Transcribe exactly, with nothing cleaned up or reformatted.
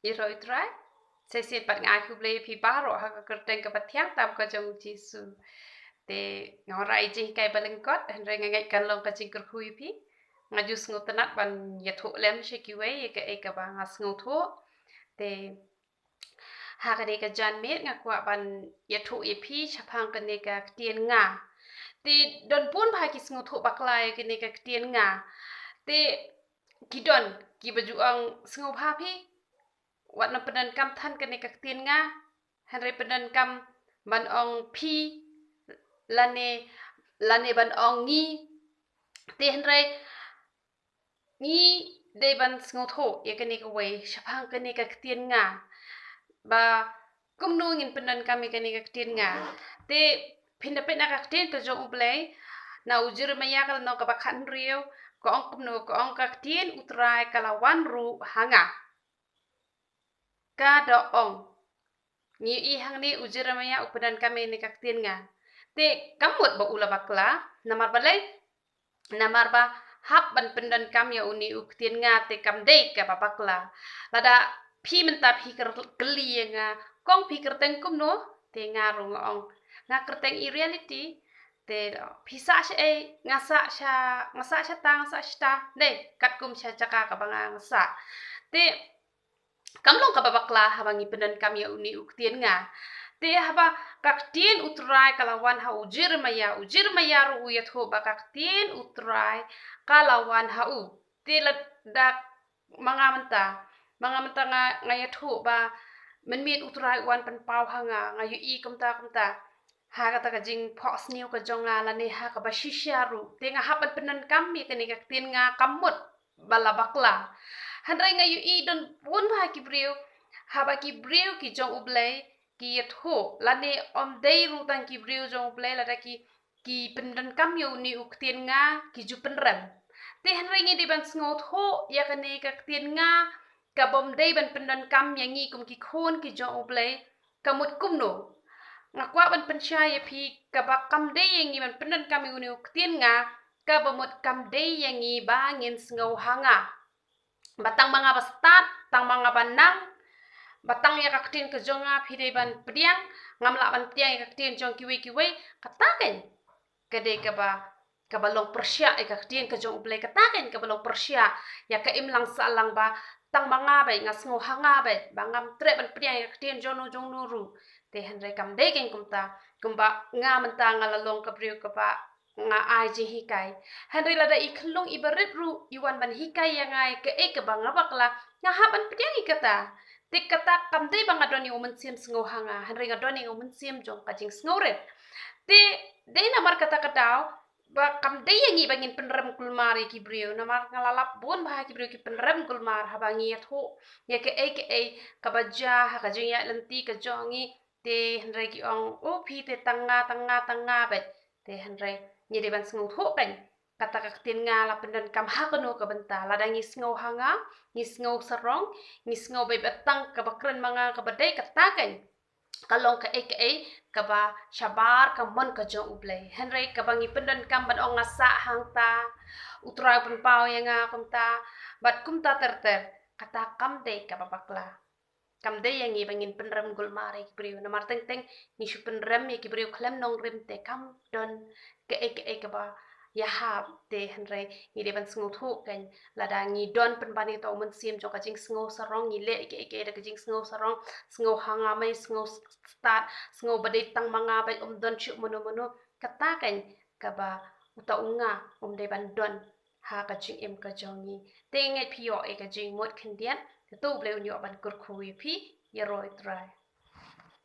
Ïaroh ïa U Trai. Sa shisien pat nga ai khublei ïa phi baroh ha ka kyrteng kaba thiang tam ka jong U Jisu. Te nga wanrah ïa ka jinghikai ba lyngkot, hynrei nga ngeit kan long ka jingkyrkhu ïa phi. Nga ju sngewtynnat ban ïathuh lem sha kiwei ïa kaei kaba nga sngewthuh. Te ha kane ka janmiet nga kwah ban ïathuh ïa phi shaphang kane ka ktien nga. Te don bun bha ki sngewthuh bakla ïa kane ka ktien nga. Te ki don kiba ju ong sngewbha phi wat nang pyndonkam than kane ka ktien nga, hynrei pyndonkam ban ong phi lane, lane ban ong ngi. Te hynrei ngi dei ban sngewthuh ïa kane kawei shaphang kane ka ktien nga, ba kumno ngin pyndonkam ïa kane ka ktien nga. Te phin da peit na ka ktien ka jong U Blei, na u Jeremaïah ka lynnong kaba khathynriew, ka ong kumno, ka ong ka ktien U Trai ka la wan ruh ha nga. Ka da ong. Ngi ïohi hangne u Jeremaïah u pyndonkam ïa kane ka ktien nga. Te kam mut ba u la bakla, namar balei? Namar ba hap ban pyndonkam ïa une u ktien nga te kam dei kaba bakla. Lada phi mynta phi kyr-, kylli ïa nga, kong phi kyrteng kumno? Te nga ruh nga ong, nga kyrteng i Reality. Te phi sah shaei? Nga sah sha, nga sah shata, nga sah shata. Dei, katkum sha jaka kaba nga, nga sah. Te kam long kaba bakla haba ngi pyndonkam ïa une u ktien nga. Te haba ka ktien U Trai ka la wan ha u Jeremaïah, u Jeremaïah ruh u ïathuh ba ka ktien U Trai ka la wan ha u. Te lada ma nga mynta, ma nga mynta nga, nga ïathuh ba mynmiet U Trai u wan pynpaw ha nga, nga ïohi kumta kumta. Ha kata ka jingphohsniew ka jong nga lane ha kaba shisha ruh, te nga hap ban pyndonkam ïa kane ka ktien nga, kam mut ba la bakla. Hynrei nga ïohi don bun bha ki briew, haba ki briew ki jong U Blei ki ïathuh, lane ym dei ruh tang ki briew jong U Blei, lada ki, ki pyndonkam ïa une u ktien nga, ki ju pynrem. Te hynrei ngi dei ban sngewthuh ïa kane ka ktien nga, kaba ym dei ban pyndonkam ïa ngi kum ki khun ki jong U Blei, ka mut kumno. Nga kwah ban pynshai ïa phi, kaba kam dei ïa ngi ban pyndonkam ïa une u ktien nga, kaba mut kam dei ïa ngi ba ngin sngew ha nga. Ba tang ma nga ba stad, tang ma nga ba nang, ba tang ïa ka ktien ka jong nga phi dei ban pdiang, ngam lah ban pdiang ïa ka ktien jong kiwei kiwei, kata keiñ ka dei kaba, kaba long pyrshah ïa ka ktien ka jong U Blei, kata keiñ kaba long pyrshah ïa ka imlang sahlang ba tang ma nga beit, nga sngew ha nga beit, ba ngam treh ban pdiang ïa ka ktien jong no jong no ruh. Te hynrei kam dei keiñ kumta, kumba nga mynta nga la long ka briew kaba nga ai jinghikai. Hynrei lada i khunlung iba rit ruh i wan ban hikai ïa nga ïa kaei kaba nga bakla, nga hap ban pdiang ïa kata. Te kata kam dei ba nga don ïa u mynsiem sngew ha nga, hynrei nga don ïa u mynsiem jong ka jingsngewrit. Te dei namar kata ka daw ba kam dei ïa ngi ba ngin pynrem kulmar ïa ki briew, namar nga la lap bun bha ki briew ki pynrem kulmar haba ngi ïathuh ïa kaei kaei kaba jia ha ka jingïaid lynti ka jong ngi. Te hynrei ki ong, o phi te tang nga, tang nga, tang nga beit. Te hynrei ngi dei ban sngewthuh keiñ, kata ka ktien nga la pyndonkam ha kano ka bynta. Lada ngi sngew ha nga, ngi sngew sarong, ngi sngew beit ba tang kaba kren ma nga kaba dei, kata keiñ ka long kaei kaei kaba shabar ka mon ka jong U Blei. Hynrei kaba ngi pyndonkam ban ong nga sah hangta, U Trai u pynpaw ïa nga kumta, bad kumta ter ter, kata kam dei kaba bakla. Kam dei ïa ngi ba ngin pynrem kulmar ïa ki briew, namar teng teng ngi shu pynrem ïa ki briew khlem nongrim te kam don kaei kaei kaba ïahap. Te hynrei ngi dei ban sngewthuh keiñ, lada ngi don pynban ïa uta u mynsiem jong ka jingsngew sarong, ngi leh kaei kaei da ka jingsngew sarong, sngew ha nga mei, sngew stad, sngew ba dei tang ma nga beit, ym don shuh mano mano, kata keiñ kaba uta u nga um dei ban don ha ka jingim ka jong ngi. Te ngeit phi ïoh ïa ka jingmut khyndiat, te to U Blei un ïoh ban kyrkhu ïa phi. Ïaroh ïa U Trai.